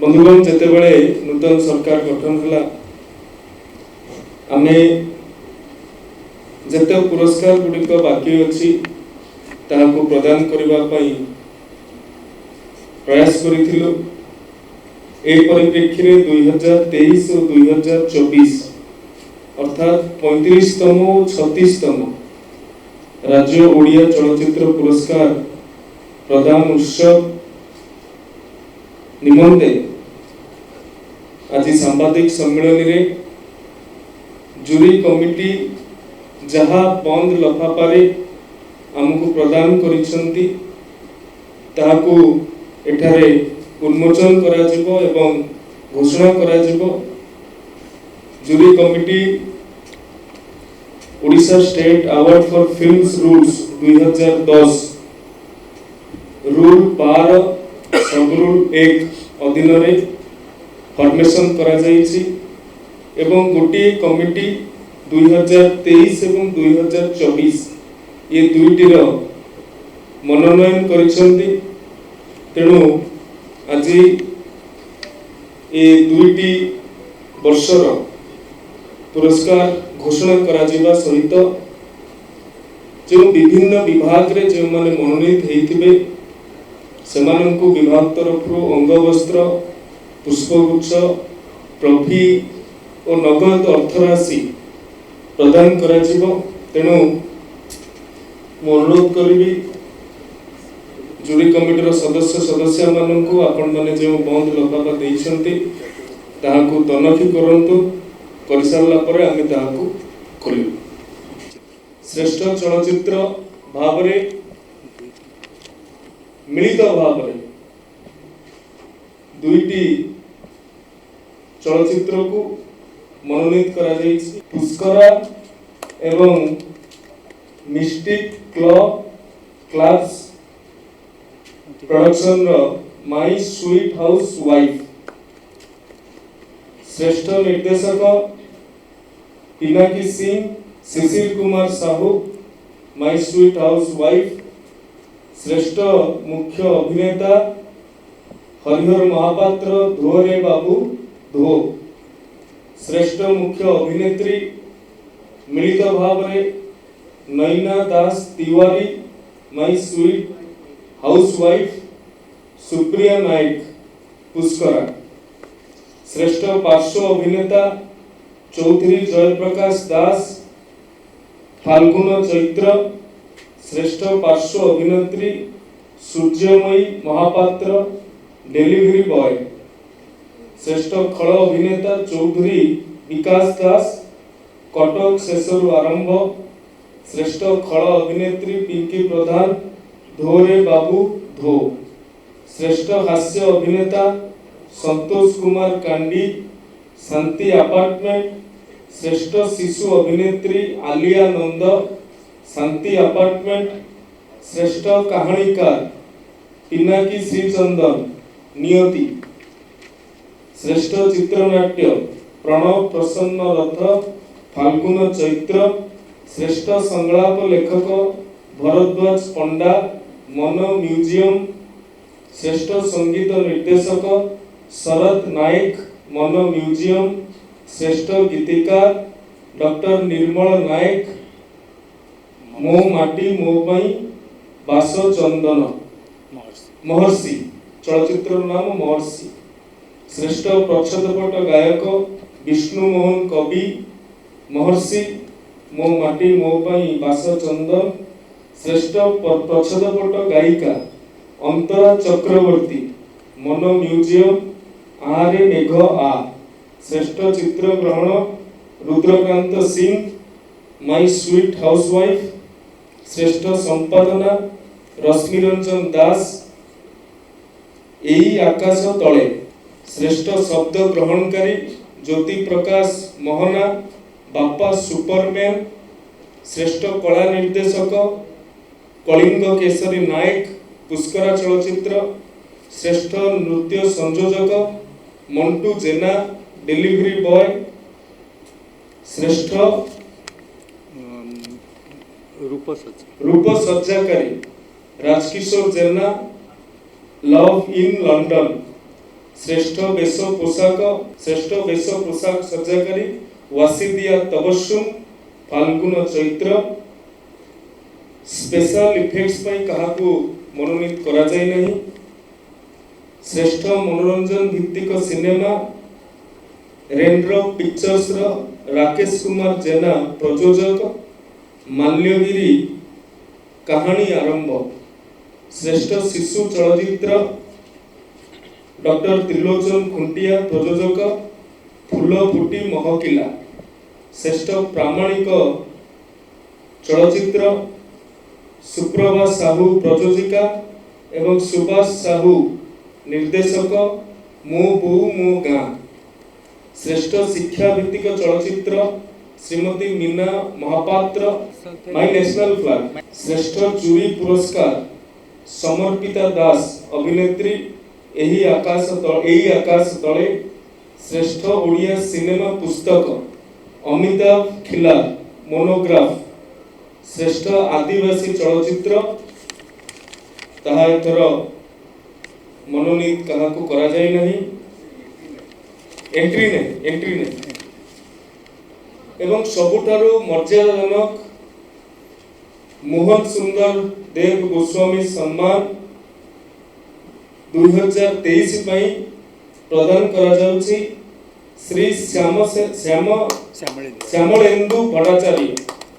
ବନ୍ଧୁଗଣ, ଯେତେବେଳେ ନୂତନ ସରକାର ଗଠନ ହେଲା, ଆମେ ଯେତେ ପୁରସ୍କାର ଗୁଡ଼ିକ ବାକି ଅଛି, ତାହାକୁ ପ୍ରଦାନ କରିବା ପାଇଁ ପ୍ରୟାସ କରିଥିଲୁ। ଏହି ପରିପ୍ରେକ୍ଷୀରେ 2023 ଓ 2024, ଅର୍ଥାତ୍ 35ତମ ଓ 36ତମ ରାଜ୍ୟ ଓଡ଼ିଆ ଚଳଚ୍ଚିତ୍ର ପୁରସ୍କାର ପ୍ରଦାନ ଉତ୍ସବ ନିମନ୍ତେ ଆଜି ସାମ୍ବାଦିକ ସମ୍ମିଳନୀରେ ଜୁରି କମିଟି ଯାହା ବନ୍ଦ ଲଫାପାରେ ଆମକୁ ପ୍ରଦାନ କରିଛନ୍ତି, ତାହାକୁ ଏଠାରେ ଉନ୍ମୋଚନ କରାଯିବ ଏବଂ ଘୋଷଣା କରାଯିବ। Jury committee Odisha State Award for Films Rules 2010, rule 12, sub rule 1 ଅଧୀନରେ ଫର୍ମେସନ୍ କରାଯାଇଛି ଏବଂ ଗୋଟିଏ କମିଟି 2023 ଏବଂ 2024 ଏ ଦୁଇଟିର ମନୋନୟନ କରିଛନ୍ତି। ତେଣୁ ଆଜି ଏ ଦୁଇଟି ବର୍ଷର ପୁରସ୍କାର ଘୋଷଣା କରାଯିବା ସହିତ ଯେଉଁ ବିଭିନ୍ନ ବିଭାଗରେ ଯେଉଁମାନେ ମନୋନୀତ ହେଇଥିବେ, ସେମାନଙ୍କୁ ବିଭାଗ ତରଫରୁ ଅଙ୍ଗବସ୍ତ୍ର, ପୁଷ୍ପଗୁଚ୍ଛ, ଟ୍ରଫି ଓ ନଗଦ ଅର୍ଥରାଶି ପ୍ରଦାନ କରାଯିବ। ତେଣୁ ମୁଁ ଅନୁରୋଧ କରିବି ଜୁରି କମିଟିର ସଦସ୍ୟ ସଦସ୍ୟମାନଙ୍କୁ, ଆପଣମାନେ ଯେଉଁ ବନ୍ଦ ଲଫାପା ଦେଇଛନ୍ତି, ତାହାକୁ ତନଖି କରନ୍ତୁ। କରିସାରିଲା ପରେ ଆମେ ତାହାକୁ ଖୋଲିବୁ। ଶ୍ରେଷ୍ଠ ଚଳଚ୍ଚିତ୍ର ଭାବରେ ମିଳିତ ଭାବରେ ଦୁଇଟି ଚଳଚ୍ଚିତ୍ରକୁ ମନୋନୀତ କରାଯାଇଛି, ପୁଷ୍କରା ଏବଂ ମିଷ୍ଟିକ୍ କ୍ଲବ୍ କ୍ଲାପ୍ସ ପ୍ରଡକ୍ସନର ମାଇ ସୁଇଟ୍ ହାଉସ୍ ୱାଇଫ୍। ଶ୍ରେଷ୍ଠ ନିର୍ଦ୍ଦେଶକ ପିନାକୀ ସିଂ, ଶିଶିର କୁମାର ସାହୁ, ମାଇ ସୁଇଟ୍ ହାଉସ୍ ୱାଇଫ୍। ଶ୍ରେଷ୍ଠ ମୁଖ୍ୟ ଅଭିନେତା ହରିହର ମହାପାତ୍ର, ଧୋରେ ବାବୁ ଧୋ। ଶ୍ରେଷ୍ଠ ମୁଖ୍ୟ ଅଭିନେତ୍ରୀ ମିଳିତ ଭାବରେ Naina Das Tiwari, my sweet housewife, Supriya Nayak, Pushkara. ଶ୍ରେଷ୍ଠ ପାର୍ଶ୍ୱ ଅଭିନେତା ଚୌଧୁରୀ ଜୟପ୍ରକାଶ ଦାସ, ଫାଲ୍ଗୁନ ଚୈତ୍ର। ଶ୍ରେଷ୍ଠ ପାର୍ଶ୍ୱ ଅଭିନେତ୍ରୀ ସୂର୍ଯ୍ୟମୟୀ ମହାପାତ୍ର, ଡେଲିଭରି ବୟ। ଶ୍ରେଷ୍ଠ ଖଳ ଅଭିନେତା ଚୌଧୁରୀ ବିକାଶ ଦାସ, କଟକ ଶେଷରୁ ଆରମ୍ଭ। ଶ୍ରେଷ୍ଠ ଖଳ ଅଭିନେତ୍ରୀ ପିଙ୍କି ପ୍ରଧାନ, ଧୋରେ ବାବୁ ଧୋ। ଶ୍ରେଷ୍ଠ ହାସ୍ୟ ଅଭିନେତା ସନ୍ତୋଷ କୁମାର କାଣ୍ଡି, ଶାନ୍ତି ଆପାର୍ଟମେଣ୍ଟ। ଶ୍ରେଷ୍ଠ ଶିଶୁ ଅଭିନେତ୍ରୀ ଆଲିଆ ନନ୍ଦ, ଶାନ୍ତି ଆପାର୍ଟମେଣ୍ଟ। ଶ୍ରେଷ୍ଠ କାହାଣୀକାର ପିନାକୀ ଶ୍ରୀଚନ୍ଦନ, ନିୟତି। ଶ୍ରେଷ୍ଠ ଚିତ୍ରନାଟ୍ୟ ପ୍ରଣବ ପ୍ରସନ୍ନ ରଥ, ଫାଲ୍ଗୁନ ଚୈତ୍ର। ଶ୍ରେଷ୍ଠ ସଂଳାପ ଲେଖକ ଭରଦ୍ୱାଜ ପଣ୍ଡା, ମନ ମ୍ୟୁଜିୟମ। ଶ୍ରେଷ୍ଠ ସଙ୍ଗୀତ ନିର୍ଦ୍ଦେଶକ ଶରତ ନାୟକ, ମନ ମ୍ୟୁଜିୟମ। ଶ୍ରେଷ୍ଠ ଗୀତିକାର ଡକ୍ଟର ନିର୍ମଳ ନାୟକ, ମୋ ମାଟି ମୋ ପାଇଁ ବାସ ଚନ୍ଦନ। ମହର୍ଷି, ଚଳଚ୍ଚିତ୍ରର ନାମ ମହର୍ଷି। ଶ୍ରେଷ୍ଠ ପ୍ରଚ୍ଛଦପଟ ଗାୟକ ବିଷ୍ଣୁ ମୋହନ କବି, ମହର୍ଷି, ମୋ ମାଟି ମୋ ପାଇଁ ବାସ ଚନ୍ଦନ। ଶ୍ରେଷ୍ଠ ପ୍ରଚ୍ଛଦପଟ ଗାୟିକା ଅନ୍ତରା ଚକ୍ରବର୍ତ୍ତୀ, ମନ ମ୍ୟୁଜିୟମ, ଆରେ ମେଘ ଆ। ଶ୍ରେଷ୍ଠ ଚିତ୍ରଗ୍ରହଣ ରୁଦ୍ରକାନ୍ତ ସିଂ, ମାଇ ସୁଇଟ୍ ହାଉସ୍ ୱାଇଫ୍। ଶ୍ରେଷ୍ଠ ସମ୍ପାଦନା ରଶ୍ମିରଞ୍ଜନ ଦାସ, ଏଇ ଆକାଶ ତଳେ। ଶ୍ରେଷ୍ଠ ଶବ୍ଦ ଗ୍ରହଣକାରୀ ଜ୍ୟୋତି ପ୍ରକାଶ ମହନା, ବାପା ସୁପରମ୍ୟାନ। ଶ୍ରେଷ୍ଠ କଳା ନିର୍ଦ୍ଦେଶକ କଳିଙ୍ଗ କେଶରୀ ନାୟକ, ପୁଷ୍କରା ଚଳଚ୍ଚିତ୍ର। ଶ୍ରେଷ୍ଠ ନୃତ୍ୟ ସଂଯୋଜକ ମଣ୍ଟୁ ଜେନା, ଡେଲିଭରି ବୟ। ଶ୍ରେଷ୍ଠ ରୂପସଜ୍ଜା। ରୂପସଜ୍ଜାକାରୀ Rajkishore Jena, love in London. ଶ୍ରେଷ୍ଠ ବେଶ ପୋଷାକ, ଶ୍ରେଷ୍ଠ ବେଶ ପୋଷାକ ସଜ୍ଜାକାରୀ ୱାସିଦିଆ ତବସ୍ସୁମ, ଫାଲ୍ଗୁନ ଚୈତ୍ର। ସ୍ପେଶାଲ ଇଫେକ୍ଟସ ପାଇଁ କାହାକୁ ମନୋନୀତ କରାଯାଇ ନାହିଁ। ଶ୍ରେଷ୍ଠ ମନୋରଞ୍ଜନ ଭିତ୍ତିକ ସିନେମା, ରେଣ୍ଡ୍ରପ୍ ପିକ୍ଚର୍ସର ରାକେଶ କୁମାର ଜେନା ପ୍ରଯୋଜକ, ମାଲ୍ୟଗିରି କାହାଣୀ ଆରମ୍ଭ। ଶ୍ରେଷ୍ଠ ଶିଶୁ ଚଳଚ୍ଚିତ୍ର, ଡକ୍ଟର ତ୍ରିଲୋଚନ ଖୁଣ୍ଟିଆ ପ୍ରଯୋଜକ, ଫୁଲ ଫୁଟି ମହକିଲା। ଶ୍ରେଷ୍ଠ ପ୍ରାମାଣିକ ଚଳଚ୍ଚିତ୍ର, ସୁପ୍ରଭା ସାହୁ ପ୍ରଯୋଜିକା ଏବଂ ସୁଭାଷ ସାହୁ ନିର୍ଦ୍ଦେଶକ, ମୋ ବୋଉ ମୋ ଗାଁ। ଶ୍ରେଷ୍ଠ ଶିକ୍ଷା ଭିତ୍ତିକ ଚଳଚ୍ଚିତ୍ର, ଶ୍ରୀମତୀ ମୀନା ମହାପାତ୍ର, ମାଇ ନ୍ୟାସନାଲ ଫ୍ଲାଗ। ଶ୍ରେଷ୍ଠ ଜୁରି ପୁରସ୍କାର, ସମର୍ପିତା ଦାସ ଅଭିନେତ୍ରୀ, ଏଇ ଆକାଶ ତଳେ। ଶ୍ରେଷ୍ଠ ଓଡ଼ିଆ ସିନେମା ପୁସ୍ତକ, ଅମିତାଭ ଖିଲାର, ମୋନୋଗ୍ରାଫ। ଶ୍ରେଷ୍ଠ ଆଦିବାସୀ ଚଳଚ୍ଚିତ୍ର, ତାହା ଏଥର ମନୋନୀତ କାହାକୁ କରାଯାଇ ନାହିଁ, ଏଣ୍ଟ୍ରି ନାହିଁ, ଏଣ୍ଟ୍ରି ନାହିଁ। ଏବଂ ସବୁଠାରୁ ମର୍ଯ୍ୟାଦାଜନକ ମୋହନ ସୁନ୍ଦର ଦେବ ଗୋସ୍ୱାମୀ ସମ୍ମାନ 2023 ପାଇଁ ପ୍ରଦାନ କରାଯାଉଛି ଶ୍ରୀ ଶ୍ୟାମ ଶ୍ୟାମଳେନ୍ଦୁ ଭଟ୍ଟାଚାର୍ଯ୍ୟ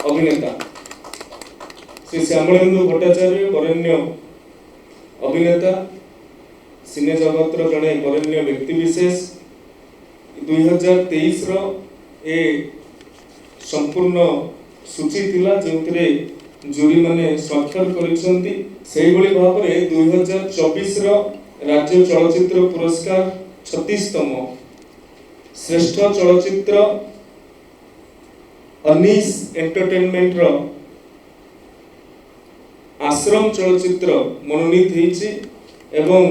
ଅଭିନେତା। ଶ୍ରୀ ଶ୍ୟାମଳେନ୍ଦୁ ଭଟ୍ଟାଚାର୍ଯ୍ୟ ବରେଣ୍ୟ ଅଭିନେତା, ସିନେ ଜଗତର ଜଣେ ବରେଣ୍ୟ ବ୍ୟକ୍ତିବିଶେଷ। 2023ର ଏ ସମ୍ପୂର୍ଣ୍ଣ ସୂଚୀ ଥିଲା, ଯେଉଁଥିରେ ଜୁରିମାନେ ସ୍ୱାକ୍ଷର କରିଛନ୍ତି। ସେଇଭଳି ଭାବରେ 2024ର ରାଜ୍ୟ ଚଳଚ୍ଚିତ୍ର ପୁରସ୍କାର 36ତମ, ଶ୍ରେଷ୍ଠ ଚଳଚ୍ଚିତ୍ର ଅନିସ୍ ଏଣ୍ଟରଟେନମେଣ୍ଟର ଆଶ୍ରମ ଚଳଚ୍ଚିତ୍ର ମନୋନୀତ ହେଇଛି ଏବଂ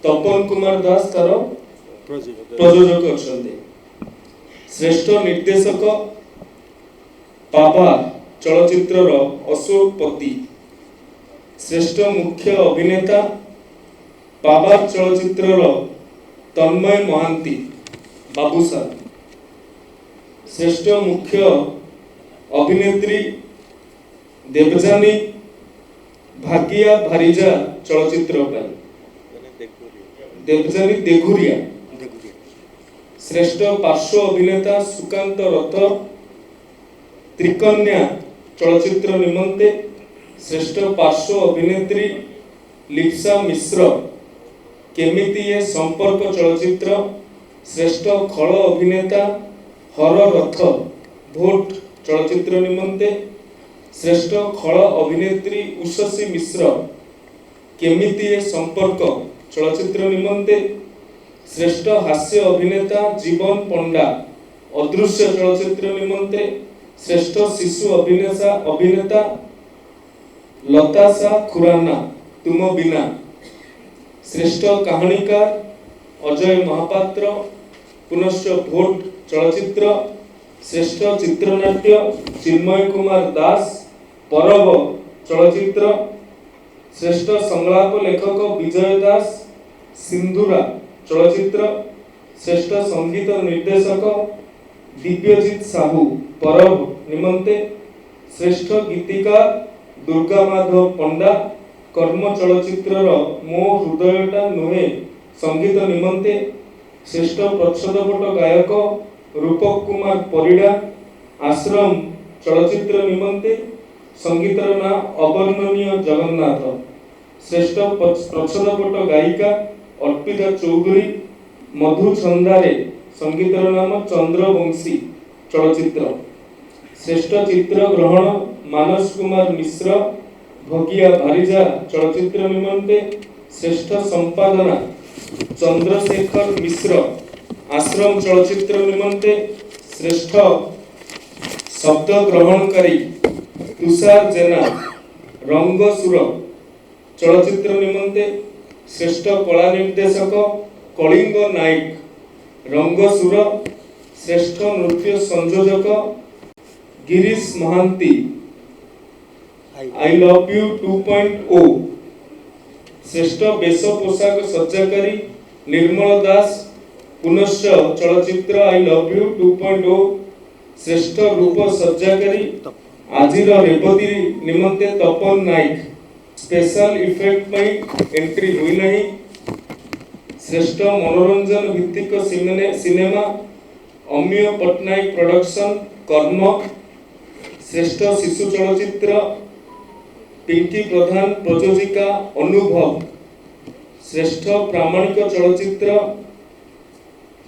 ତପନ କୁମାର ଦାସ ତାର ପ୍ରଯୋଜକ ଅଛନ୍ତି। ଶ୍ରେଷ୍ଠ ନିର୍ଦ୍ଦେଶକ ବାବା ଚଳଚ୍ଚିତ୍ରର ଅଶୋକ ପତି। ଶ୍ରେଷ୍ଠ ମୁଖ୍ୟ ଅଭିନେତା ବାବା ଚଳଚ୍ଚିତ୍ରର ତନ୍ମୟ ମହାନ୍ତି, ବାବୁସାନ। ଶ୍ରେଷ୍ଠ ମୁଖ୍ୟ ଅଭିନେତ୍ରୀ ଦେବଯାନୀ, ଭାଗିଆ ଭାରିଜା ଚଳଚ୍ଚିତ୍ର ପାଇଁ, ଦେବଯାନୀ ଦେଘୁରିଆ। ଶ୍ରେଷ୍ଠ ପାର୍ଶ୍ୱ ଅଭିନେତା ସୁକାନ୍ତ ରଥ, ତ୍ରିକନ୍ୟା ଚଳଚ୍ଚିତ୍ର ନିମନ୍ତେ। ଶ୍ରେଷ୍ଠ ପାର୍ଶ୍ୱ ଅଭିନେତ୍ରୀ ଲିପ୍ସା ମିଶ୍ର, କେମିତି ଏ ସମ୍ପର୍କ ଚଳଚ୍ଚିତ୍ର। ଶ୍ରେଷ୍ଠ ଖଳ ଅଭିନେତା ହର ରଥ, ଭୋଟ ଚଳଚ୍ଚିତ୍ର ନିମନ୍ତେ। ଶ୍ରେଷ୍ଠ ଖଳ ଅଭିନେତ୍ରୀ ଉଷସୀ ମିଶ୍ର, କେମିତି ଏ ସମ୍ପର୍କ ଚଳଚ୍ଚିତ୍ର ନିମନ୍ତେ। ଶ୍ରେଷ୍ଠ ହାସ୍ୟ ଅଭିନେତା ଜୀବନ ପଣ୍ଡା, ଅଦୃଶ୍ୟ ଚଳଚ୍ଚିତ୍ର ନିମନ୍ତେ। ଶ୍ରେଷ୍ଠ ଶିଶୁ ଅଭିନେତା ଲତାଶା ଖୁରାନା, ତୁମ ବିନା। ଶ୍ରେଷ୍ଠ କାହାଣୀକାର ଅଜୟ ମହାପାତ୍ର, ପୁନଶ୍ଚ ଭୋଟ ଚଳଚ୍ଚିତ୍ର। ଶ୍ରେଷ୍ଠ ଚିତ୍ରନାଟ୍ୟ ଚିନ୍ମୟ କୁମାର ଦାସ, ପରବ ଚଳଚ୍ଚିତ୍ର। ଶ୍ରେଷ୍ଠ ସଂଳାପ ଲେଖକ ବିଜୟ ଦାସ, ସିନ୍ଦୁରା ଚଳଚ୍ଚିତ୍ର। ଶ୍ରେଷ୍ଠ ସଙ୍ଗୀତ ନିର୍ଦ୍ଦେଶକ ଦିବ୍ୟଜିତ ସାହୁ, ପରବ ନିମନ୍ତେ। ଶ୍ରେଷ୍ଠ ଗୀତିକାର ଦୁର୍ଗା ମାଧବ ପଣ୍ଡା, କର୍ମ ଚଳଚ୍ଚିତ୍ରର ମୋ ହୃଦୟଟା ନୁହେଁ ସଙ୍ଗୀତ ନିମନ୍ତେ। ଶ୍ରେଷ୍ଠ ପ୍ରଚ୍ଛଦପଟ ଗାୟକ ରୂପକ କୁମାର ପରିଡ଼ା, ଆଶ୍ରମ ଚଳଚ୍ଚିତ୍ର ନିମନ୍ତେ, ସଙ୍ଗୀତର ନାଁ ଅବର୍ଣ୍ଣନୀୟ ଜଗନ୍ନାଥ। ଶ୍ରେଷ୍ଠ ପ୍ରଚ୍ଛଦପଟ ଗାୟିକା ଅର୍ପିତା ଚୌଧୁରୀ, ମଧୁଛନ୍ଦାରେ, ସଙ୍ଗୀତର ନାମ ଚନ୍ଦ୍ରବଂଶୀ ଚଳଚ୍ଚିତ୍ର। ଶ୍ରେଷ୍ଠ ଚିତ୍ର ଗ୍ରହଣ ମାନସ କୁମାର ମିଶ୍ର, ଭଗିଆ ଭାରିଜା ଚଳଚ୍ଚିତ୍ର ନିମନ୍ତେ। ଶ୍ରେଷ୍ଠ ସମ୍ପାଦନା ଚନ୍ଦ୍ରଶେଖର ମିଶ୍ର, ଆଶ୍ରମ ଚଳଚ୍ଚିତ୍ର ନିମନ୍ତେ। ଶ୍ରେଷ୍ଠ ଶବ୍ଦ ଗ୍ରହଣକାରୀ ତୁଷାର ଜେନା, ରଙ୍ଗସୁର ଚଳଚ୍ଚିତ୍ର ନିମନ୍ତେ। ଶ୍ରେଷ୍ଠ କଳା ନିର୍ଦ୍ଦେଶକ କଳିଙ୍ଗ ନାୟକ, ରଙ୍ଗସୁର। ଶ୍ରେଷ୍ଠ ନୃତ୍ୟ ସଂଯୋଜକ Girish Mohanty, I love you 2.0। ଶ୍ରେଷ୍ଠ ବେଶ ପୋଷାକ ସଜ୍ଜାକାରୀ ନିର୍ମଳ ଦାସ, ପୁନଶ୍ଚ ଚଳଚ୍ଚିତ୍ର I love you 2.0। ଶ୍ରେଷ୍ଠ ରୂପ ସଜ୍ଜାକାରୀ ଆଜିର ରେବତୀ ନିମନ୍ତେ ତପନ ନାୟକ। ସ୍ପେଶାଲ ଇଫେକ୍ଟ ପାଇଁ ଏଣ୍ଟ୍ରି ହୋଇନାହିଁ। ଶ୍ରେଷ୍ଠ ମନୋରଞ୍ଜନ ଭିତ୍ତିକ ସିନେମା, ଅମିୟ ପଟ୍ଟନାୟକ ପ୍ରଡକ୍ସନ, କର୍ମ। ଶ୍ରେଷ୍ଠ ଶିଶୁ ଚଳଚ୍ଚିତ୍ର, ପିଙ୍କି ପ୍ରଧାନ ପ୍ରଯୋଜିକା, ଅନୁଭବ। ଶ୍ରେଷ୍ଠ ପ୍ରାମାଣିକ ଚଳଚ୍ଚିତ୍ର,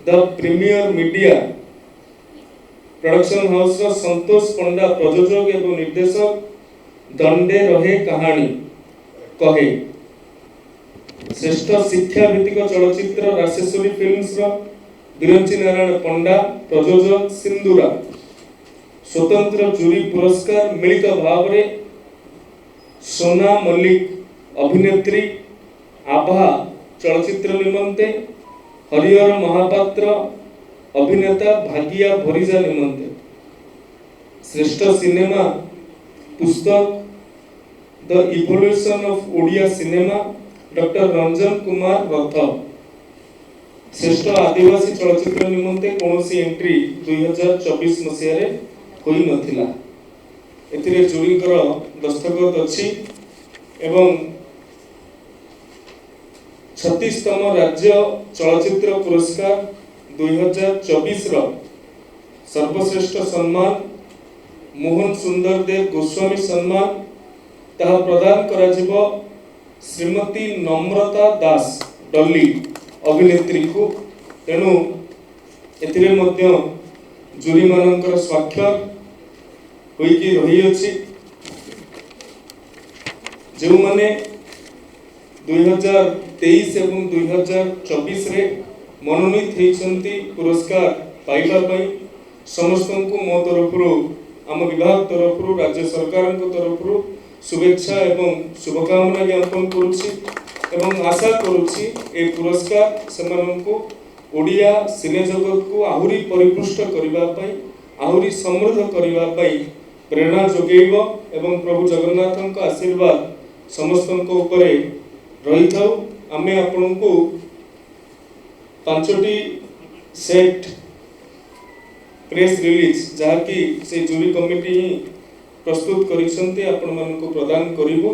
ଦ ପ୍ରିମିୟର ମିଡିଆ ପ୍ରଡକ୍ସନ ହାଉସର ସନ୍ତୋଷ ପଣ୍ଡା ପ୍ରଯୋଜକ ଏବଂ ନିର୍ଦ୍ଦେଶକ, ଦଣ୍ଡେ ରହେ କାହାଣୀ କହେ। ଶ୍ରେଷ୍ଠ ଶିକ୍ଷା ଭିତ୍ତିକ ଚଳଚ୍ଚିତ୍ର, ରାସେଶ୍ୱରୀ ଫିଲ୍ମସର ବିରଞ୍ଚି ନାରାୟଣ ପଣ୍ଡା ପ୍ରଯୋଜକ, ସିନ୍ଦୁରା। ସ୍ୱତନ୍ତ୍ର ଜୁରି ପୁରସ୍କାର ମିଳିତ ଭାବରେ ସୋନା ମଲ୍ଲିକ ଅଭିନେତ୍ରୀ, ଆଭା ଚଳଚ୍ଚିତ୍ର ନିମନ୍ତେ, ହରିହର ମହାପାତ୍ର ଅଭିନେତା, ଭାଗିଆ ଭରିଜା ନିମନ୍ତେ। ଶ୍ରେଷ୍ଠ ସିନେମା ପୁସ୍ତକ, The Evolution of Odia Cinema, doctor Ranjan Kumar ରଥ। ଶ୍ରେଷ୍ଠ ଆଦିବାସୀ ଚଳଚ୍ଚିତ୍ର ନିମନ୍ତେ କୌଣସି ଏଣ୍ଟ୍ରି 2024 ମସିହାରେ ହୋଇନଥିଲା। ଏଥିରେ ଜୁରିଙ୍କର ଦସ୍ତଖତ ଅଛି ଏବଂ 36ତମ ରାଜ୍ୟ ଚଳଚ୍ଚିତ୍ର ପୁରସ୍କାର 2024ର ସର୍ବଶ୍ରେଷ୍ଠ ସମ୍ମାନ ମୋହନ ସୁନ୍ଦର ଦେବ ଗୋସ୍ୱାମୀ ସମ୍ମାନ, ତାହା ପ୍ରଦାନ କରାଯିବ ଶ୍ରୀମତୀ ନମ୍ରତା ଦାସ ଡଲି ଅଭିନେତ୍ରୀଙ୍କୁ। ତେଣୁ ଏଥିରେ ମଧ୍ୟ ଜୁରିମାନଙ୍କର ସ୍ୱାକ୍ଷର ହୋଇକି ରହିଅଛି। ଯେଉଁମାନେ 2023 ଏବଂ 2024ରେ ମନୋନୀତ ହେଇଛନ୍ତି ପୁରସ୍କାର ପାଇବା ପାଇଁ, ସମସ୍ତଙ୍କୁ ମୋ ତରଫରୁ, ଆମ ବିଭାଗ ତରଫରୁ, ରାଜ୍ୟ ସରକାରଙ୍କ ତରଫରୁ ଶୁଭେଚ୍ଛା ଏବଂ ଶୁଭକାମନା ଜ୍ଞାପନ କରୁଛି ଏବଂ ଆଶା କରୁଛି ଏ ପୁରସ୍କାର ସେମାନଙ୍କୁ ଓଡ଼ିଆ ସିନେ ଜଗତକୁ ଆହୁରି ପରିପୁଷ୍ଟ କରିବା ପାଇଁ, ଆହୁରି ସମୃଦ୍ଧ କରିବା ପାଇଁ ପ୍ରେରଣା ଯୋଗାଇବ ଏବଂ ପ୍ରଭୁ ଜଗନ୍ନାଥଙ୍କ ଆଶୀର୍ବାଦ ସମସ୍ତଙ୍କ ଉପରେ ରହିଥାଉ। ଆମେ ଆପଣଙ୍କୁ ପାଞ୍ଚଟି ସେଟ୍ ପ୍ରେସ୍ ରିଲିଜ୍, ଯାହାକି ସେ ଜୁରି କମିଟି ହିଁ ପ୍ରସ୍ତୁତ କରିଛନ୍ତି, ଆପଣମାନଙ୍କୁ ପ୍ରଦାନ କରିବୁ।